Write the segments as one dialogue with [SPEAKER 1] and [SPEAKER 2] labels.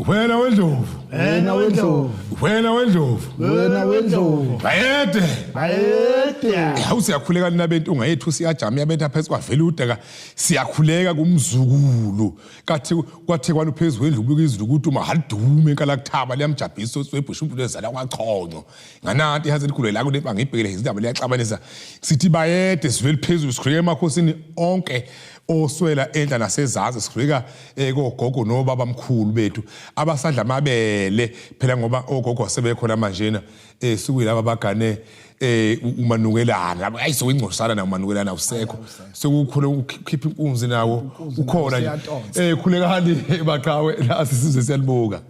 [SPEAKER 1] Wena wendlovu.
[SPEAKER 2] Wena wendlovu.
[SPEAKER 1] Wena wendlovu.
[SPEAKER 2] Wena wendlovu.
[SPEAKER 1] Bayede.
[SPEAKER 2] Bayede.
[SPEAKER 1] Hawu siyakhuleka nina bentunga yethu siyajama yabetha phezu kwavela udaka siyakhuleka kumzukulu kathi kwathe kwanu phezu kwendlu kubuka izulu ukuthi uma halidume enkalakuthaba liyamjabhisa oswebhusha umuntu ezala kwachonco ngananti ihaze elikhulu la kunempa ngibhekele izindaba liyaxabanisa sithi bayede sivele phezulu sikhuleka emakhosini onke oswela enhla nasezansi sikhuleka eh, kogogo nobaba mkhulu bethu abasadla amabele phela ngoba ogogo sebekhona manjena eh sukuyilaba bagane eh umanukelana ayi sokuyingcosana na umanukelana usekho sekukhona ukukhipha inkunzi nawo ukhona nje eh khulekani baqhawe la sisizwe siyalibuka.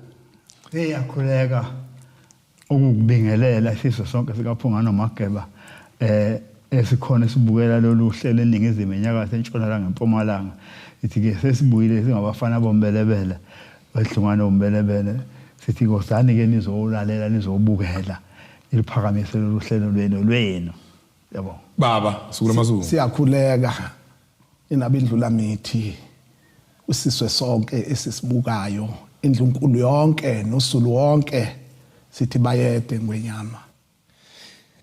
[SPEAKER 2] Hey yakhuleka Ukukubingelela isizwe sonke sikaPhunga noMageba eh esikhona esibukela lolu hlelo eningizimu enyakatho entshonalanga empumalanga sithi ke sesibuyile singabafana bombelebele bedlungane bombelebele sithi kozani ke nizowulalela nizobukela niliphakamise lolu hlelo lwenu lwenu yabo
[SPEAKER 1] baba suku lamazulu
[SPEAKER 3] siyakhuleka inabindlula mithi usiswe sonke esisibukayo indlunkulu yonke nosulu wonke sithi bayede ngwenyama.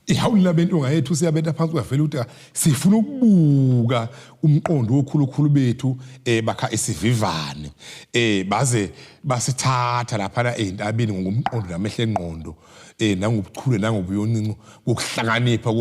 [SPEAKER 1] Ihawuli labentunga yethu siyabetha phansi kwavela ukuthi sifuna ukubuka umqondo wokhulukhulu bethu eh bakha isivivane eh baze basithatha laphana ezintabeni ngomqondo namehlo engqondo eh nangobuchule nangobuyoncinco bokuhlakanipha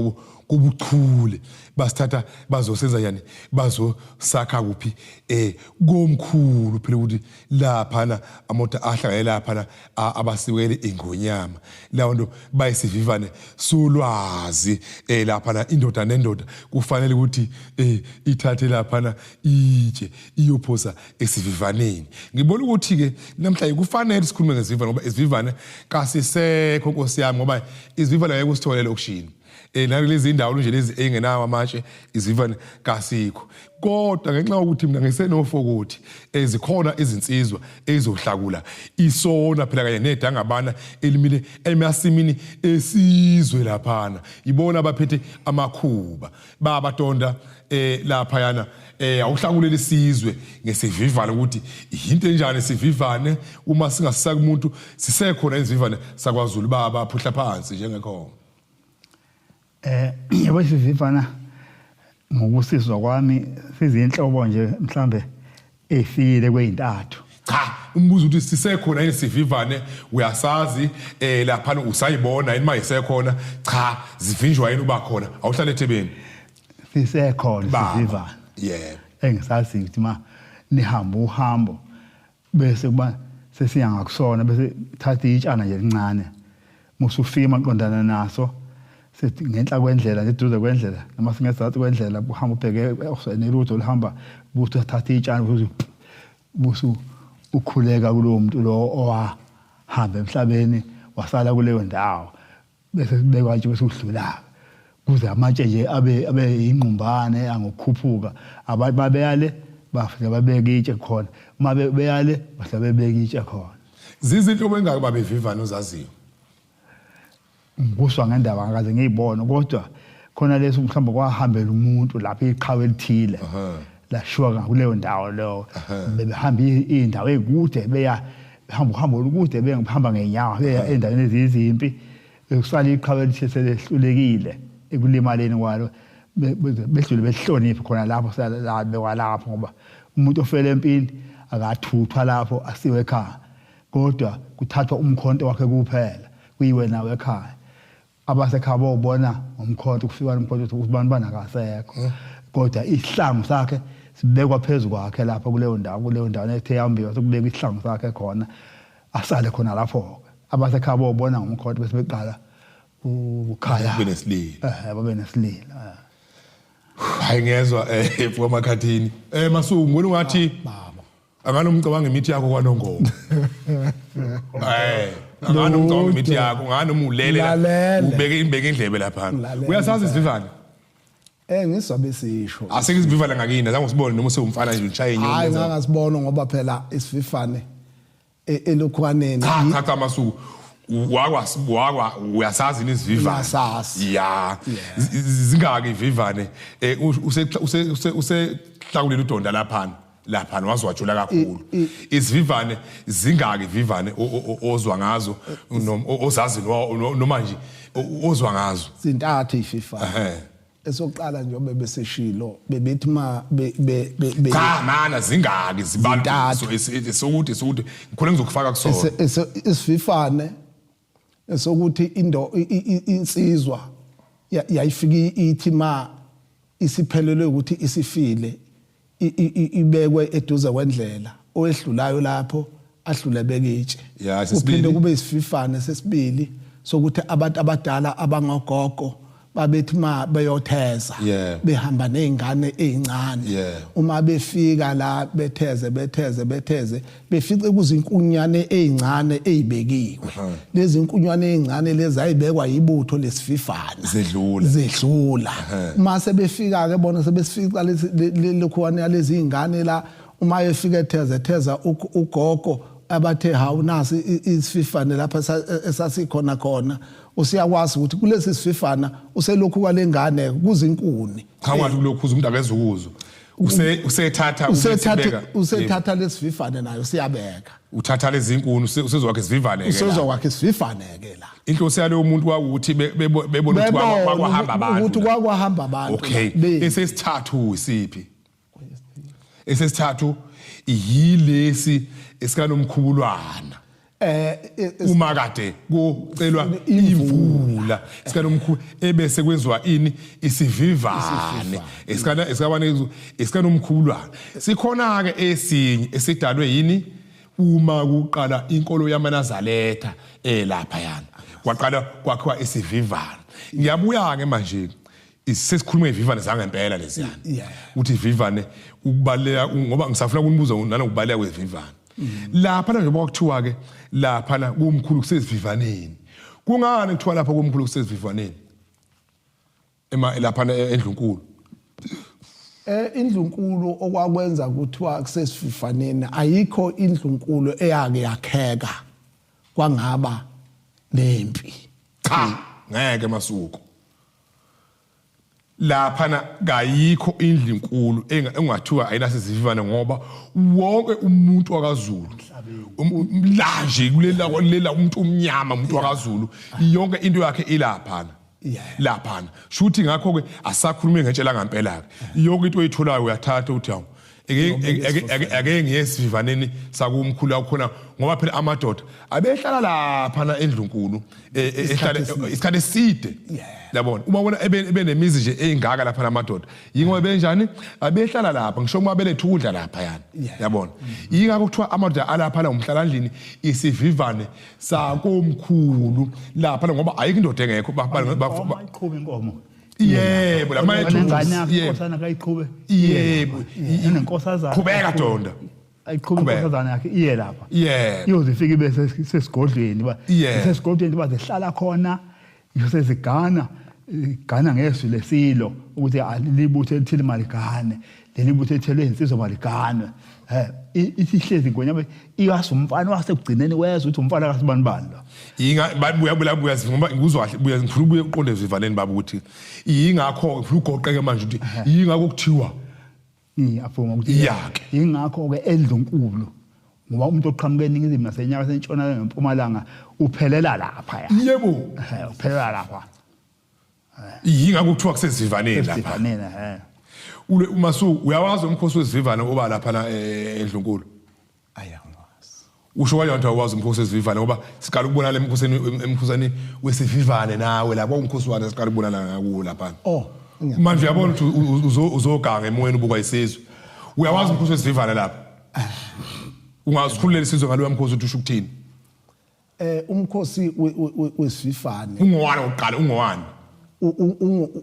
[SPEAKER 1] kubuchule basithatha bazosenza njani bazosakha kuphi eh komkhulu phela ukuthi laphana amoto ahlangane laphana abasiwele ingonyama lawo nto bayisivivane solwazi eh laphana indoda nendoda kufanele ukuthi eh ithathe laphana itshe iyophosa esivivaneni ngibona ukuthi ke namhlanje kufanele sikhulume ngesivivane ngoba isivivane kasisekho nkosi yami ngoba isivivane ngeke usithole elokishini eh nakulezi indawo nje lezi engenawo amatshe izivivane kasikho kodwa ngenxa yokuthi mina ngisenofokothi ezikhona izinsizwa ezizohlakula isona phela kanye nedangabana elimile emasimini esizwe laphana ibona abaphethe amakhuba babatonda eh lapha yana eh awuhlakulele isizwe ngesivivane ukuthi into enjani isivivane uma singasisaka umuntu sisekhona izivivane sakwaZulu baba phuhla phansi njengekhona.
[SPEAKER 2] Eh yebo isivivana ngokusizwa kwami sizinhlobo nje mhlambe efikile kweyintathu.
[SPEAKER 1] Cha umbuzo ukuthi sisekhona yini sivivane uyasazi eh lapha usayibona yini mayisekhona cha zivinjwa yini uba khona awuhlale ethebeni.
[SPEAKER 2] Sisekhona isivivane.
[SPEAKER 1] Yebo.
[SPEAKER 2] Engisazi ukuthi ma nihamba uhambo bese kuba sesiya ngakusona bese thatha itshana nje elincane musufika maqondana naso sithi ngenhla kwendlela nje eduze kwendlela noma singezansi kwendlela uhamba ubheke nelutho olihamba buthi uthatha itshana buthi busu ukhuleka kulowo muntu lo owahamba emhlabeni wasala kuleyo ndawo bese sibekwa nje bese udlula kuze amatshe nje abe abe yingqumbane angokukhuphuka abantu babeyale bafike babeke itshe khona uma beyale bafike bebeke itshe khona.
[SPEAKER 1] Zizinhlobo engaki babevivane ozaziyo?
[SPEAKER 2] Ngikuswa ngendaba ngakaze ngiyibone kodwa khona leso mhlawumbe kwahambela umuntu lapha iqhawe elithile lashiwa kuleyo ndawo leyo bebehamba iy'ndawo ey'kude beya behamba uhambo olukude behamba ngey'nyawo beya ey'ndaweni eziyizimpi bekusala iqhawe elithile selehlulekile ekulimaleni kwalo bedlule belihloniphe khona lapho labekwa lapho ngoba umuntu ofele empini akathuthwa lapho asiwe ekhaya kodwa kuthathwa umkhonto wakhe kuphela kuyiwe nawo ekhaya abasekhaya bawubona ngomkhonto kufika nomkhonto ukuthi ubani bani akasekho hmm. kodwa isihlangu sakhe sibekwa phezu kwakhe lapho kuleyo ndawo kuleyo ndawo ethe yambiwa sekubekwa isihlangu sakhe khona asale khona lapho-ke abasekhaya bawubona ngomkhonto bese beqala ukukhala
[SPEAKER 1] babe nesililo
[SPEAKER 2] eh babe nesililo eh.
[SPEAKER 1] Hayi ngiyezwa eh mfo makhathini eh masuku ngibona ungathi
[SPEAKER 3] baba
[SPEAKER 1] Anganomcabanga imithi yakho kwanongoma. Eh, anganomcabanga imithi yakho, nganoma ulele la,
[SPEAKER 3] Lalela.
[SPEAKER 1] ubeke imbeke indlebe lapha.
[SPEAKER 3] Lalela.
[SPEAKER 1] Uyasazi isivivane?
[SPEAKER 3] Eh ngizwa besisho.
[SPEAKER 1] Asike isivivane ngakini, azange usibone noma usewumfana nje ushaye inyoni.
[SPEAKER 3] Hayi ngangasibona ngoba phela isivifane e- elokhwaneni.
[SPEAKER 1] Cha cha cha masuku. Wakwa wakwa uyasazi yini isivivane?
[SPEAKER 3] Ngiyasazi.
[SPEAKER 1] Ya. Zingaki ivivane? Eh use use use usehlakulela udonda laphana. Lapha waze wajula kakhulu. Izivivane zingaki ivivane ozwa ngazo noma ozazi noma nje ozwa ngazo?
[SPEAKER 3] Zintathu ififane. Esokuqala nje bebeseshilo bebethi ma be be be
[SPEAKER 1] Cha mana, zingaki zibantu sokuthi ngikhule ngizokufaka kusona.
[SPEAKER 3] Isififane esokuthi indo insizwa yayifika ithi ma isiphelelwe ukuthi isifile ibekwe eduze kwendlela, owehlulayo lapho ahlule bekitshe. Kuphinde kube isififane sesibili sokuthi abantu abadala abangogogo babethi ma beyotheza behamba nezingane ezincane, uma befika la betheze betheze betheze befice kuzinkunyane ezincane ezibekiwe. Lezi nkunyane ezincane lezi ayibekwa yibutho lesififana.
[SPEAKER 1] Zedlula.
[SPEAKER 3] Zedlula. Uma sebefika ke bona sebesifica lezi lokhuwane yalezi izingane la, uma efika etheze theza ugogo abathe hawu nasi isififane lapha esasikhona khona, usiyakwazi ukuthi kulesi sififana uselokhu kwalengane kuzinkuni.
[SPEAKER 1] Cha, wathi kulokhu umuntu akezukuzwa usethatha.
[SPEAKER 3] Usethatha lesififane nayo siyabeka.
[SPEAKER 1] Uthatha lezi nkuni, usezowakhe isivivane ke.
[SPEAKER 3] Usezowakhe isivivane ke la.
[SPEAKER 1] Inhloso yalowo muntu kwakuthi bebona ukuthi kwakuhamba abantu.
[SPEAKER 3] Ukuthi kwakuhamba abantu.
[SPEAKER 1] Okay, esesithathu isiphi? Esesithathu yilesi esikanomkhubulwana. Uma kade kucelwa imvula sikanomkhulu ebese kwenziwa ini? Isivivane esikana esikabane esikanomkhulwana. Sikhona ke esinye esidalwe yini? Uma kuqala inkolo yamaNazaretha elapha yana kwaqala kwakhiwa isivivane. Ngiyabuya ke manje, sesikhuluma ngevivane zangempela leziyana, ukuthi ivivane ukubaleka, ngoba ngisafuna ukunibuza nanokubaleka kwevivane lapha. Njengoba kwakuthiwa ke lapha la kumkhulu kusezivivaneni, kungani kuthiwa lapha kumkhulu kusezivivaneni ema lapha endlunkulu?
[SPEAKER 3] Indlunkulu okwakwenza kuthiwa kusesivivaneni, ayikho indlunkulu eyake yakheka kwangaba nempi.
[SPEAKER 1] Cha, ngeke masuku laphana kayikho indlu inkulu engathiwa ayinasizivivane, ngoba wonke umuntu wakaZulu la nje kulela lela umuntu omnyama, umuntu wakaZulu, yonke into yakhe ilaphana laphana. Shuthi ngakho ke asakhulume ngentshela ngempela ke, yonke into oyitholayo uyathatha uthi hawu, ake ngiye esivivaneni sakumkhulu khona, ngoba phela amadoda abehlala laphana endlunkulu ehlala isikhathi eside. Yabona, uma ubona ebenemizi nje engaka lapha namadoda, yingoba benjani abehlala lapha, ngisho uma beletha ukudla lapha yani. Yabona, yingakho kuthiwa amadoda alapha la umhlalandlini isivivane sakomkhulu lapha, ngoba ayikho indoda engekho.
[SPEAKER 2] Ayiqhube inkomo.
[SPEAKER 1] Yebo, la
[SPEAKER 2] Nengane yakhe inkosana kayiqhube.
[SPEAKER 1] Yebo.
[SPEAKER 2] Nenkosazana.
[SPEAKER 1] Qhubeka donda.
[SPEAKER 2] Ayiqhube inkosazana yakhe iye lapha.
[SPEAKER 1] Yebo.
[SPEAKER 2] Iyoze ifike ibe sesigodlweni ba. Sesigodlweni bazehlala khona. Sezigana igana ngezwi lesilo ukuthi libuthe elithile maligane, leli buthe elithele insizwa maliganwe. Ithi ihlezi ingonyama iyasa umfana wasekugcineni wezwe ukuthi umfana kasibani bani lo.
[SPEAKER 1] Yinga babuya buya buya, ngoba ngikuzwa kahle, buya, ngifuna ubuye uqonde ezivaleni baba ukuthi yingakho ngifuna ugoqeke manje ukuthi yingakho kuthiwa
[SPEAKER 2] Ngiyavuma ukuthi
[SPEAKER 1] Iyake.
[SPEAKER 2] Yingakho ke endlunkulu, ngoba umuntu oqhamuka eningizimu nasenyakatho, entshonalanga nempumalanga uphelela lapha ya.
[SPEAKER 1] Yebo.
[SPEAKER 2] Uphelela lapha.
[SPEAKER 1] Yingakho kuthiwa kusezivaneni lapha.
[SPEAKER 2] Esivaneni eh.
[SPEAKER 1] Ule umasu uyawazi umkhosi wezivivane oba lapha la endlunkulu?
[SPEAKER 3] Ayangazi.
[SPEAKER 1] Usho kanjani ukuthi awazi umkhosi wezivivane, ngoba siqala ukubonana emkhosini, emkhosini wesivivane nawe lapho umkhosi wani siqala ukubonana ngakuwo lapha?
[SPEAKER 3] Oh.
[SPEAKER 1] Manje uyabona ukuthi uzoganga emoyeni ubuka isizwe. Uyawazi umkhosi wesivivane lapha? Ungazikhululela isizwe ngaloya mkhosi ukuthi usho ukuthini?
[SPEAKER 3] Umkhosi wesivifane.
[SPEAKER 1] Ungowani oqala, ungowani?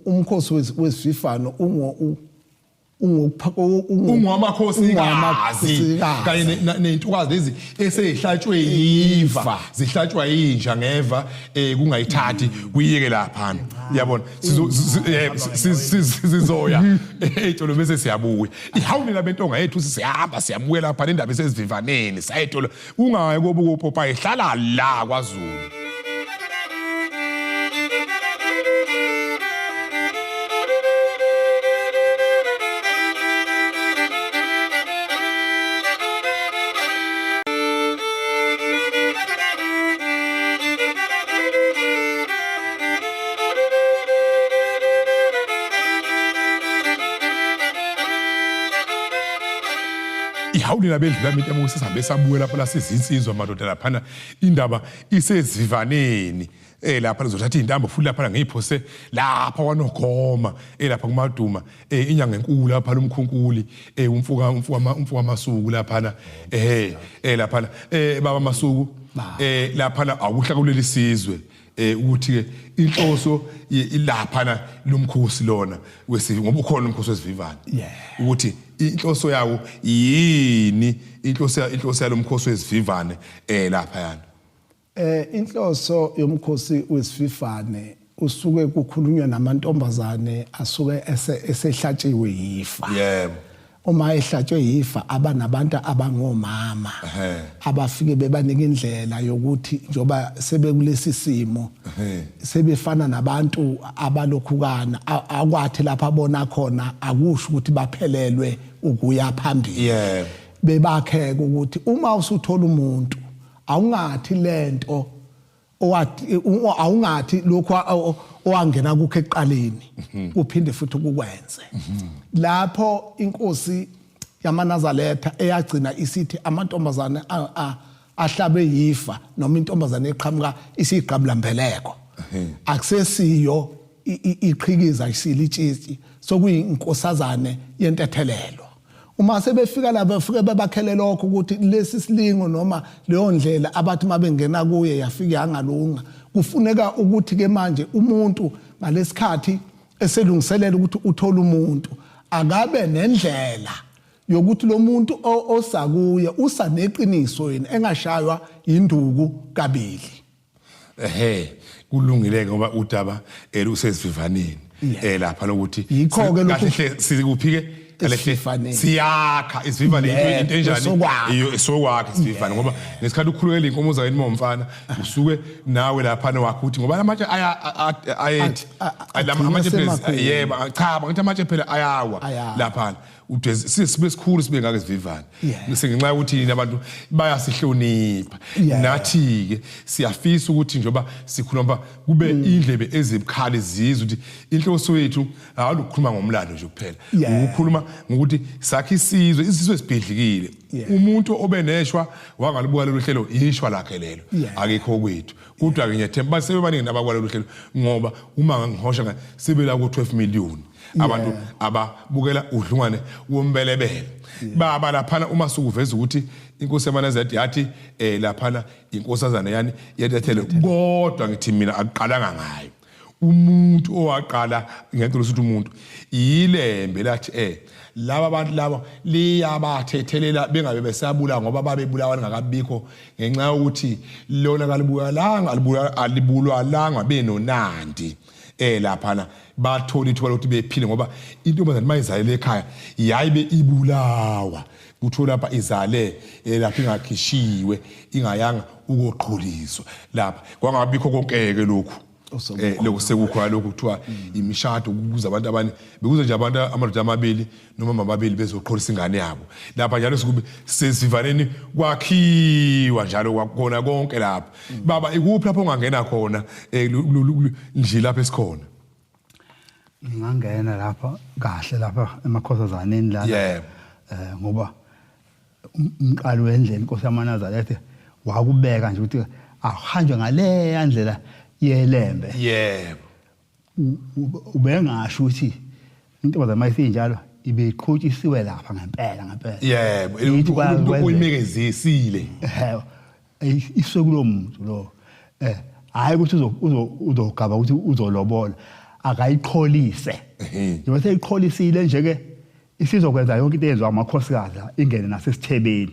[SPEAKER 3] Umkhosi wesivifane
[SPEAKER 1] Ungowamakhosikazi kanye ney'ntukazi lezi esey'hlatshwe yiva, zihlatshwa yinja ngeva, kungayithathi kuyiyeke laphana. Uyabona, sizoya ey'tolo bese siyabuya. Ihawu nina bentonga yethu, siyahamba siyabuya lapha nendaba esezivivaneni sayitolo. Ungayi kobuka upopayi, hlala la kwaZulu. Ihawulile abendlula into yabo sihambe sabuya lapha lasizinsizwa madoda laphana indaba isezivaneni lapha lizothatha intambo futhi lapha ngiyiphose lapha kwanogoma lapha kumaduma inyanga enkulu lapha lomkhunkuli umfuka umfuka masuku laphana laphana baba Masuku laphana akuhla kuleli sizwe ukuthi ke inhloso ilaphana lomkhosi lona wesivi ngoba ukhona umkhosi wesivivane ukuthi inhloso yawo yini inhloso yalomkhosi wesivivane lapha yana
[SPEAKER 3] Inhloso yomkhosi wesivivane usuke kukhulunywa namantombazane asuke esehlatshiwe yifa.
[SPEAKER 1] Yebo.
[SPEAKER 3] Uma ehlatshwe yifa abanabantu abangomama abafike bebanika indlela yokuthi njoba sebekulesi simo sebefana nabantu abalokhukana akwathi lapha bona khona akusho ukuthi baphelelwe ukuya phambili.
[SPEAKER 1] Yebo.
[SPEAKER 3] Bebakheka ukuthi uma usuthola umuntu awungathi lento owathi awungathi lokho owangena kukho ekuqaleni uphinde futhi ukukwenze. Lapho inkosi yamaNazaretha eyagcina isithi amantombazane ahlabe yifa noma intombazane eqhamuka isiyiqabulambeleko akusesiyo iqhikiza isilitshitshi sokuyinkosazane yentethelelo. Uma sebefika la bafike bebakhele lokho ukuthi lesi silingo noma leyo ndlela abathi mabengena kuye yafika yangalunga, kufuneka ukuthi ke manje umuntu ngalesikhathi eselungiselela ukuthi uthole umuntu akabe nendlela yokuthi lo muntu osakuye usaneqiniso yini engashaywa induku kabili.
[SPEAKER 1] Kulungile ngoba udaba elusezivivaneni lapha lokuthi
[SPEAKER 3] yikho-ke
[SPEAKER 1] lokhu kahle sikuphike
[SPEAKER 3] Esivivane.
[SPEAKER 1] Siyakha isivivane into enjani esokwakha isivivane ngoba ngesikhathi ukhulukela inkomo zakini momfana usuke nawe lapha wakho uthi ngoba amatshe ayethi amatshe phela yebo cha ngithi amatshe phela ayawa lapha udweze sibe sikhulu sibe ngake sivivane ngenxa yokuthi abantu bayasihlonipha nathi ke siyafisa ukuthi njengoba sikhuluma kube indlebe ezibukhali zizwe ukuthi inhloso yethu awukukhuluma ngomlando nje kuphela ukukhuluma ngokuthi sakhe isizwe isizwe sibhidlikile umuntu obeneshwa wangalibuka lolu hlelo ishwa lakhe lelo akekho kwethu kodwa ke ngiyathemba basebebaningi nabakwalolu hlelo ngoba uma ngihosha sebela ku 12 million abantu ababukela udlungwane wombelebele baba laphana uma sukuveza ukuthi inkosi yamaNazaretha yathi laphana inkosazana yani yethele kodwa ngithi mina akuqalanga ngayo umuntu owaqala ngiyacela ukuthi umuntu yilembe lathi laba abantu laba liyabathethelela bengabe besabula ngoba babebulawa ngakabikho ngenxa yokuthi lona kalibuyalanga alibulwalanga benonandi laphana bathola ithuba lokuthi bephile ngoba intombazane mayizalele ekhaya yayibe ibulawa kuthiwa lapha izale lapha ingakhishiwe ingayanga ukoqhuliswa lapha kwangabikho konkeke lokhu lokhu sekukhona lokhu kuthiwa imishado kubuza abantu abane bekuze nje abantu amadoda amabili noma amabili bezoqholisa ingane yabo lapha njalo sikube sesivaneni kwakhiwa njalo kwakhona konke lapha baba ikuphi lapho ongangena khona nje lapha esikhona
[SPEAKER 2] ngingangena lapha kahle lapha emakhosazaneni lana
[SPEAKER 1] yebo
[SPEAKER 2] ngoba umqalo wendlela inkosi yamaNazaretha wakubeka nje ukuthi ahanjwe ngale ndlela yelembe
[SPEAKER 1] yebo
[SPEAKER 2] ubengasho ukuthi intombazane mayisinjalo ibe iqhutshisiwe lapha ngempela ngempela
[SPEAKER 1] yebo uyimekezisile
[SPEAKER 2] iswe kulo muntu lo hayi ukuthi uzogaba ukuthi uzolobola akayiqholise njengoba seyiqholisile nje ke isizokwenza yonke into eyenziwa amakhosikazi ingene nasesithebeni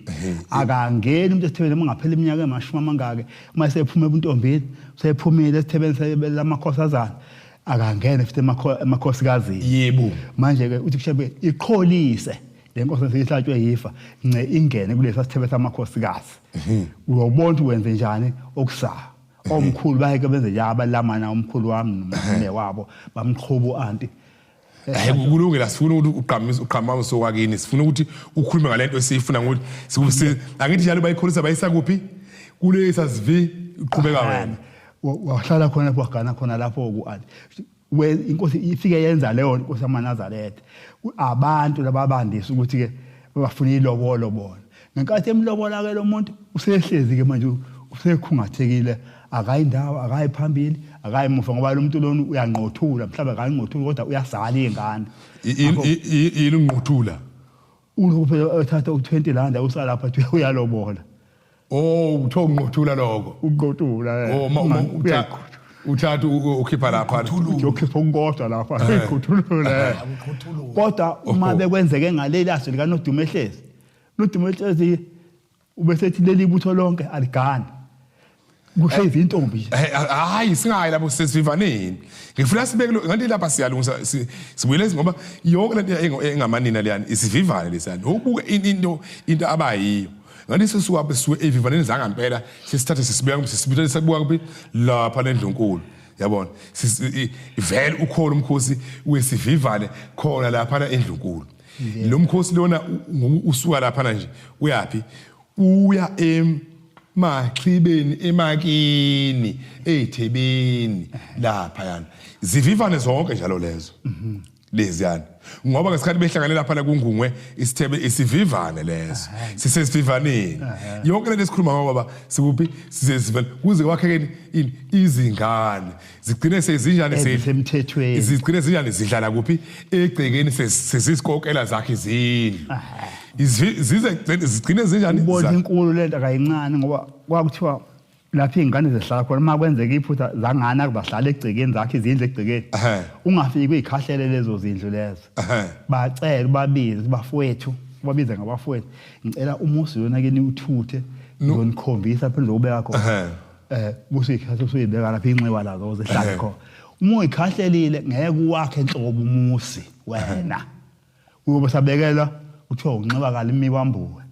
[SPEAKER 2] akangeni umuntu esithebeni uma ngaphela iminyaka emashumi amangaki uma sephuma ebuntombini sephumile esithebeni lamakhosazana akangene futhi emakhosikazini
[SPEAKER 1] yebo
[SPEAKER 2] manje ke uthi kushebe iqholise le nkosi seyihlatshwe yifa nce ingene kulesa sithebe samakhosikazi uyobona ukuthi wenze njani okusayo omkhulu bayeke benze nje abalamana omkhulu wami nomne wabo bamqhuba u-anti
[SPEAKER 1] Kulungile sifuna ukuthi uqhamise uqhama sokwakini sifuna ukuthi ukhulume ngalento esiyifuna ngokuthi angithi njalo bayikholisa bayisa kuphi kulesa sivi uqhubeka wena
[SPEAKER 2] wahlala khona lapho wagana khona lapho ku-anti inkosi ifike yenza leyo inkosi yamaNazaretha abantu lababandisa ukuthi ke Bafuna ilobolo bona. Ngenkathi emlobola ke lo muntu usehlezi ke manje usekhungathekile, akayi ndawo, akayi phambili, akayi muva, ngoba lo muntu lona uyanqothula, mhlawumbe akayinqothuli kodwa uyazala iy'ngane.
[SPEAKER 1] Yini unqothula?
[SPEAKER 2] Ulokhu phela ethatha u-20 rand usalapha athi uyalobola.
[SPEAKER 1] Oh, kuthiwa unqothula lokho.
[SPEAKER 2] Unqothula.
[SPEAKER 1] Oh, uma uthatha ukhipha lapha.
[SPEAKER 2] Uyokhipha okukodwa lapha, uqhuthulule. Kodwa uma bekwenzeke ngaleli aso likaNodumehlezi, Nodumehlezi ubesethi leli butho lonke aligani. Kuhlezi intombi nje.
[SPEAKER 1] Hayi singayi lapho sesivivaneni. Ngifuna sibeke ngathi lapha siyalungisa sibuyele ngoba yonke lento engamanina leyani isivivane lesiyani. Ubuke into abayiyo. Ngathi sisuka sisuke evivaneni zangampela sisithathe sisibeka sisibuyele sakubuka kuphi lapha lendlunkulu. Yabona vele ukhona umkhosi wesivivane khona lapha endlunkulu. Lo mkhosi lona usuka lapha nje uyapi? Uya emaxhibeni emakini ey'thebeni lapha yana zivivane zonke njalo lezo leziyana ngoba ngesikhathi behlangane lapha la kungungwe isithebe isivivane leso sisesivivaneni yonke lento esikhuluma ngayo baba sikuphi sisesivivane kuze kwakhekeni ini izingane zigcine sezinjani
[SPEAKER 2] ezisemthethweni
[SPEAKER 1] zigcine zinjani zidlala kuphi egcekeni sezizikokela zakhe izindlu zize zigcine zinjani
[SPEAKER 2] ubona inkulu lento akayincane ngoba kwakuthiwa lapho iy'ngane zihlala khona uma kwenzeka iphutha zangana bahlala egcekeni zakhe izindlu egcekeni ungafiki uyikhahlele lezo zindlu lezo bacele ubabize bafowethu ubabize ngabafowethu ngicela umuzi lona ke niwuthuthe ngizonikhombisa phela ngizokubeka khona busuyikhatha usuyibeka lapha inxiwa lazo zihlale khona uma uyikhahlelile ngeke uwakhe enhlobo umuzi wena uyobe sabekelwa kuthiwa unxiba kalimi wambuwe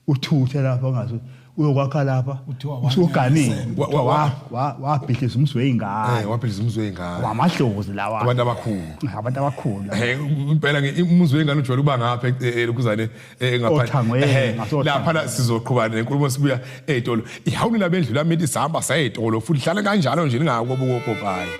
[SPEAKER 2] uthuthe lapha ungazi uyokwakha lapha usuganile wabhidliza umuzi wey'ngane
[SPEAKER 1] wabhidliza umuzi wey'ngane
[SPEAKER 2] wamadlozi lawa
[SPEAKER 1] abantu abakhulu
[SPEAKER 2] abantu abakhulu
[SPEAKER 1] impela umuzi wey'ngane ujwayele ukuba ngapha elokhuzane
[SPEAKER 2] Othangweni, ngasothangweni.
[SPEAKER 1] Lapha la sizoqhuba nenkulumo sibuya ey'tolo ihawuli labendlula mithi sihamba sayey'tolo futhi hlale kanjalo nje ningakobuka opopayi.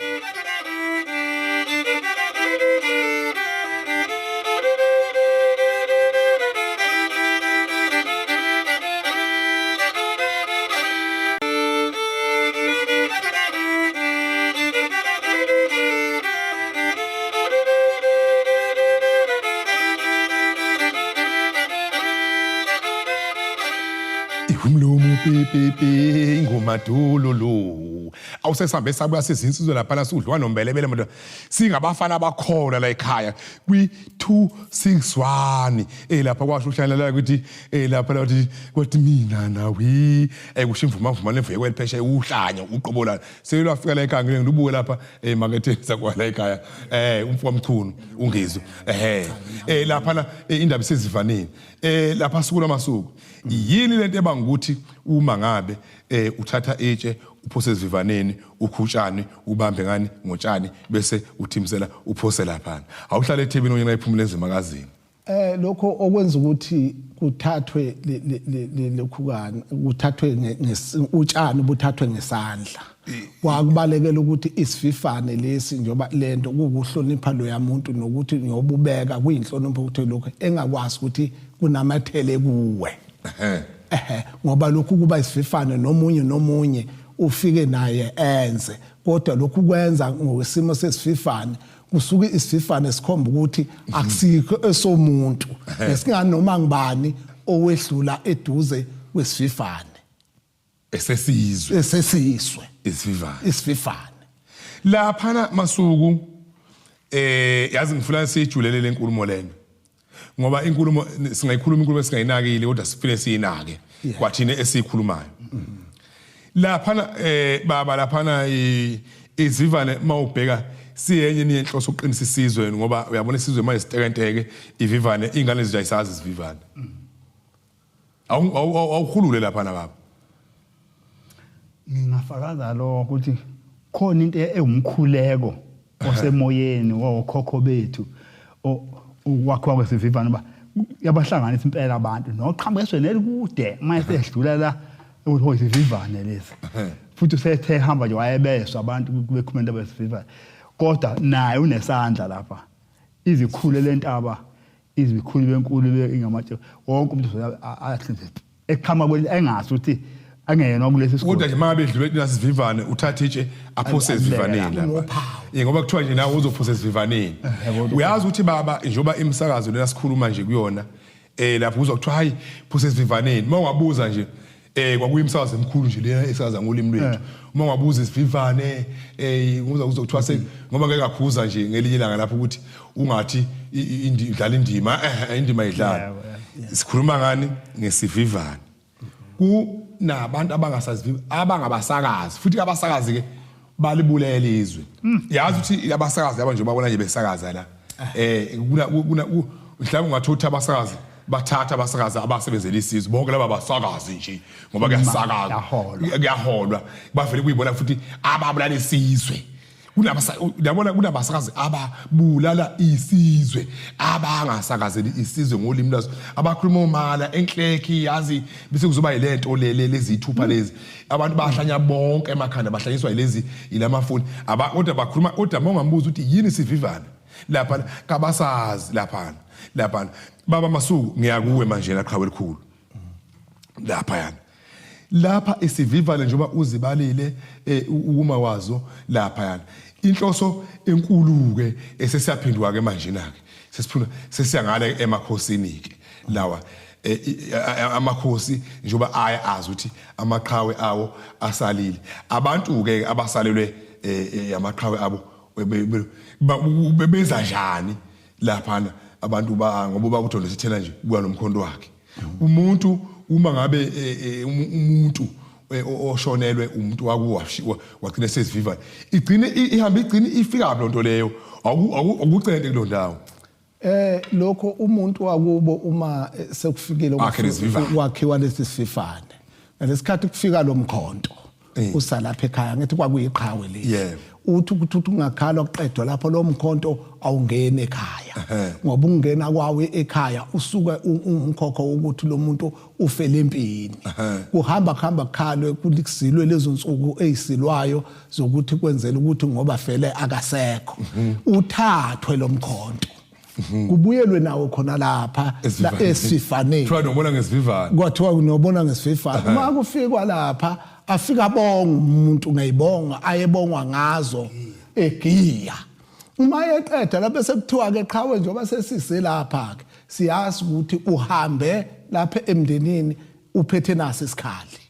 [SPEAKER 1] Umlomo pipipi ngumadululu awusesambe sabuya sizinsizwe lapha sudliwa nombelebele mntu singabafana abakhona la ekhaya kwi 261 lapha kwasho uhlala ukuthi lapha lathi kwathi mina nawe kusho imvuma mvuma lemvuye kweliphesha uhlanya uqobolana selwafika la ekhaya ngeke ngilubuke lapha emaketheni sakwala ekhaya umfo wamchunu ungizwe lapha la indaba isezivaneni lapha suku lamasuku yini lento ebanga ukuthi uma ngabe uthatha itshe uphose ezivivaneni ukhutshani ubambe ngani ngotshani bese uthimisela uphose lapha awuhlale ethebeni onyana iphumule enzimakazini
[SPEAKER 3] Lokho okwenza ukuthi kuthathwe lekhukana kuthathwe utshani buthathwe ngesandla kwakubalekela ukuthi isififane lesi njoba lento kukuhlonipha loya muntu nokuthi ngiyobubeka kuyinhlonipho ukuthi lokho engakwazi ukuthi kunamathele kuwe ehe ngoba lokhu kuba isififane nomunye nomunye ufike naye enze kodwa lokhu kwenza ngokwesimo sesififane kusuke isififane sikhomba ukuthi akusikho esomuntu esinganoma ngibani owedlula eduze kwesififane
[SPEAKER 1] esesizwe
[SPEAKER 3] esesizwe
[SPEAKER 1] isififane
[SPEAKER 3] isififane
[SPEAKER 1] laphana masuku yazi ngifuna sijulele lenkulumo lena ngoba inkulumo singayikhuluma inkulumo esingayinakile kodwa sifile siyinake kwathina esikhulumayo laphana baba laphana izivane mawubheka siyenye niyenhloso ukuqinisa isizwe ngoba uyabona isizwe manje sitekenteke ivivane ingane zethu ayisazi isivivane awukhulule laphana baba.
[SPEAKER 2] Ngingafakaza lokho ukuthi khona into ewumkhuleko osemoyeni wokhokho bethu ukwakhiwa kwesivivane uba yabahlanganisa impela abantu noqhamuka ezweni elikude uma esedlula la ukuthi ho isivivane lesi futhi usethe hamba nje wayebeswa abantu bekhuluma into besivivane kodwa naye unesandla lapha izikhule lentaba Izikhulu benkulu ingamatshe wonke umuntu ahlinze eqhama kweli engazi ukuthi angeyena kulesi
[SPEAKER 1] sikole. Kodwa nje mangabe edlule nasivivane uthatha itshe aphose esivivaneni lapha. Eh ngoba kuthiwa nje nawe uzophosa esivivaneni. Uyazi ukuthi baba njengoba imisakazo lena sikhuluma nje kuyona eh lapho uzwa kuthiwa hayi phose esivivaneni. Uma ungabuza nje eh kwakuyimsakazo emkhulu nje lena esakaza ngolimi lwethu. Uma ungabuza isivivane eh uza kuzothiwa se ngoba ngeke akhuza nje ngelinye ilanga lapho ukuthi ungathi idlala indima eh indima idlala. Sikhuluma ngani ngesivivane. Kunabantu abangasazivi abangabasakazi futhi abasakazi ke balibulela izwe yazi ukuthi abasakazi laba nje babona nje besakaza la eh kuna kuna mhlawumbe ungathi uthi abasakazi bathatha abasakazi abasebenzela isizwe bonke laba basakazi nje ngoba kuyasakazwa kuyaholwa bavele kuyibona futhi ababulala isizwe yabona kunabasakazi ababulala isizwe abangasakazeli isizwe ngolimi lwaso abakhuluma omala enhlekhi yazi bese kuzoba yilento lele lezithupha lezi abantu bahlanya bonke emakhanda bahlanyiswa yilezi yilamafoni aba kodwa bakhuluma kodwa uma ungambuza ukuthi yini sivivane lapha kabasazi lapha lapha baba Masuku ngiyakuwe manje la qhawe elikhulu lapha yana lapha isivivane njengoba uzibalile eh, ukuma wazo lapha yana inhloso enkulu ke esesiyaphinduka ke manje na ke sesiphuma sesiyangale emakhosini ke lawa eh, amakhosi njengoba aya azi ukuthi amaqhawe awo asalile abantu ke abasalelwe eh, amaqhawe abo benza njani laphana abantu ba ngoba ubaba uJohn sithela nje kuya nomkhonto wakhe umuntu uma ngabe eh, eh, umuntu eh, oshonelwe umuntu wakuwa wagcina sesiviva igcine ihambe igcine ifika lonto leyo akucente kuloo ndawo.
[SPEAKER 3] Eh lokho umuntu wakubo uma sekufikile kwakhiwa lesi sififane ngalesikhathi kufika lo mkhonto usalapha ekhaya ngithi kwakuyiqhawe leli uthi ukuthi uthi ungakhalwa kuqedwa lapho lo mkhonto awungeni ekhaya ngoba ungena kwawo ekhaya usuke umkhokho ukuthi lo muntu ufele empini kuhamba kuhamba kukhalwe kulisilwe lezo nsuku ezisilwayo zokuthi kwenzela ukuthi ngoba fele akasekho mhm. uthathwe lo mkhonto mhm. Kubuyelwe nawo khona lapha la esifaneni.
[SPEAKER 1] Kuthiwa nobona ngesivivane.
[SPEAKER 3] Kwathiwa nobona ngesivivane. Uma kufikwa lapha afika bonga umuntu ngeyibonga ayebongwa ngazo egiya. Uma eqeda lapho sekuthiwa ke qhawe njengoba sesise lapha ke siyazi ukuthi uhambe lapha emndenini uphethe naso isikhali.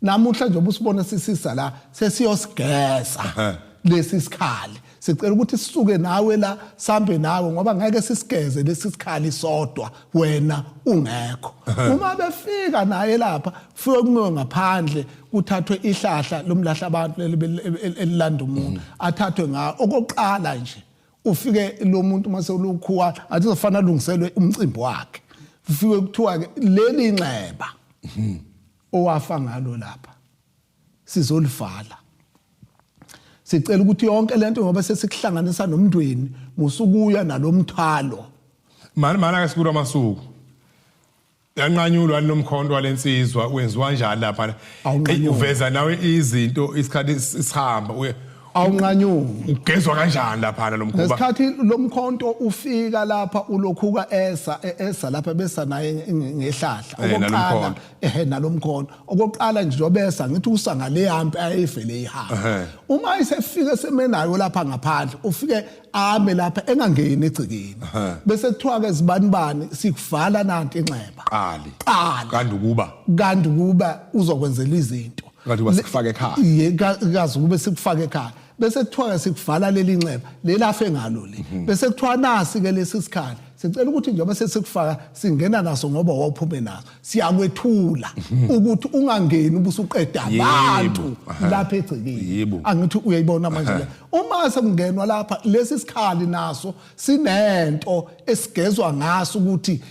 [SPEAKER 3] Namuhla njengoba usibona sisisa la sesiyosigeza lesi sikhali sicela ukuthi sisuke nawe la sambe nawe ngoba ngeke sisigeze lesi sikhali sodwa wena ungekho. Uma befika naye lapha kufike kumiwe ngaphandle kuthathwe ihlahla lomlahla abantu elilanda umuntu athathwe ngawo okokuqala nje ufike lo muntu mase ulukhuwa athi uzofana alungiselwe umcimbi wakhe kufike kuthiwa ke leli nxeba owafa ngalo lapha sizolivala sicela ukuthi yonke lento ngoba sesikuhlanganisa nomndweni musukuya nalomthwalo.
[SPEAKER 1] Mani mani ake sikuru amasuku yanqanyulwa lomkhonto walensizwa wenziwa njani lapha? Uveza nawe izinto isikhathi sihamba uye
[SPEAKER 3] awunqanyulwa
[SPEAKER 1] ugezwa kanjani lapha lo mkhuba?
[SPEAKER 3] Ngesikhathi lomkhonto ufika lapha ulokhuka esa esa lapha besa naye ngehlahla okokuqala ehe nalomkhonto okokuqala nje njengoba ngithi usa ngale yampi ayivele ihamba uma isefike semenayo lapha ngaphandle ufike ame lapha engangeni egcekeni bese kuthiwa ke zibanibani sikuvala nanti inxeba.
[SPEAKER 1] Qali.
[SPEAKER 3] Qali.
[SPEAKER 1] Kanti ukuba
[SPEAKER 3] kanti ukuba uzokwenzela izinto.
[SPEAKER 1] Kanti kuba sikufake ekhaya.
[SPEAKER 3] Ye kazi kube sikufake ekhaya. Bese kuthiwa ke sikuvala leli nxeba lelafe ngalo le. Bese kuthiwa nasi ke lesi sikhali sicela ukuthi njengoba sesikufaka singena naso ngoba wawuphume naso siyakwethula ukuthi ungangeni ubusuqeda abantu lapha egcekeni. Angithi uyayibona manje le uma sekungenwa lapha lesi sikhali naso sinento esigezwa ngaso ukuthi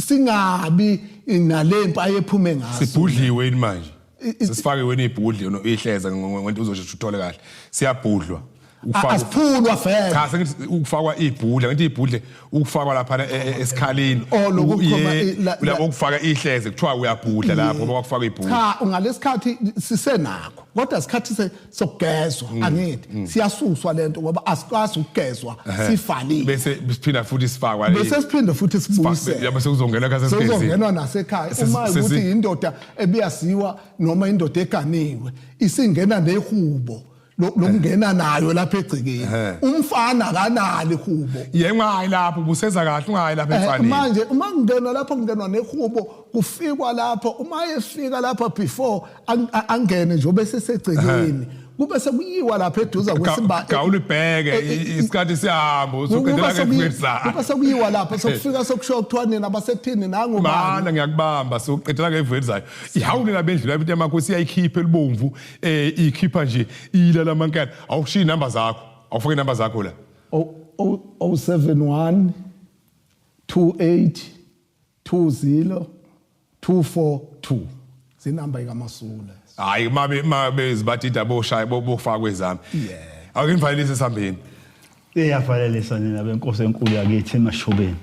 [SPEAKER 3] singabi nalempi ayephume ngaso.
[SPEAKER 1] Sibhudliwe yini manje? Sesifake wena ibhudli no ihleza ngento uzosheshe uthole kahle. Siyabhudlwa.
[SPEAKER 3] Asiphulwa vele.
[SPEAKER 1] Cha sengithi ukufakwa ibhudla ngithi ibhudle ukufakwa lapha esikhalini.
[SPEAKER 3] Oh lokhu
[SPEAKER 1] lapho ukufaka ihleze kuthiwa uyabhudla lapho ngoba kwakufakwa ibhudla.
[SPEAKER 3] Cha ngalesikhathi sisenakho. Kodwa isikhathi sokugezwa angithi siyasuswa lento ngoba asikwazi ukugezwa sifalile.
[SPEAKER 1] Bese siphinda futhi sifakwa.
[SPEAKER 3] Bese siphinde futhi sibuyisele.
[SPEAKER 1] Yabo sekuzongenwa khase
[SPEAKER 3] sigezile. Sekuzongenwa nasekhaya uma ukuthi indoda ebiyasiwa noma indoda eganiwe isingena nehubo. Lokungena nayo lapha egcekeni. Umfana akanalo ihubo.
[SPEAKER 1] Yebo, ungayi lapho, ubuseza kahle, ungayi lapha emfaneni.
[SPEAKER 3] Manje uma kungenwa lapho kungenwa nehubo, kufikwa lapho, uma efika lapha before angene nje bese segcekeni, kube sekuyiwa lapha eduze kwesiba.
[SPEAKER 1] Gawulibheke isikhathi siyahamba, usuqedela ngefrisa.
[SPEAKER 3] Kube sekuyiwa lapha sokufika sokusho kuthiwa nina basekuthini nangu
[SPEAKER 1] bani. Mana ngiyakubamba, sokuqedela ngeveli zayo. Ihawulela bendlu lapha emakhosi iyayikhipha elibomvu, ikhipha nje ila lamankana. Awushiyi inamba zakho, awufake inamba zakho la.
[SPEAKER 3] 071 28 20 242 zinamba ikaMasule.
[SPEAKER 1] Hayi, mabe mabe zibatida boshaya bofaka kwezami. Ake ngivalelise sambeni.
[SPEAKER 2] Iyavalelisa nina benkosi enkulu yakithi eMashobeni.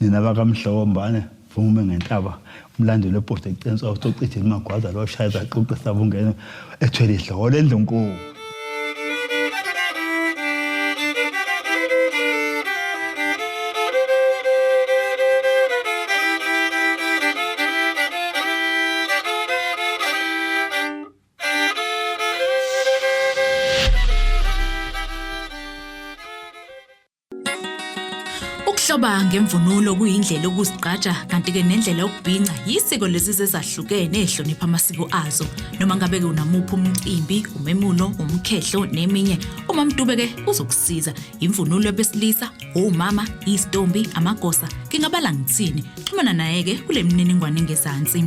[SPEAKER 2] Nina bakaMhlokombane vume ngentaba umlandeli webhodo ecensa utochithe imagwaza lo shaya zaquqa sabungena ethwele idlolo endlunkulu.
[SPEAKER 4] Ukuhloba ngemvunulo kuyindlela yokuzigqaja kanti-ke nendlela yokubhinca yisiko lezi ezahlukene ezihlonipha amasiko azo. Noma ngabe-ke unamuphi umcimbi, umemulo, umkhehlo neminye, uMamDube-ke uzokusiza. Imvunulo yabesilisa, omama, izitombi, amagosa, ngingabala ngithini. Xhumana naye-ke kule mininingwane engezansi.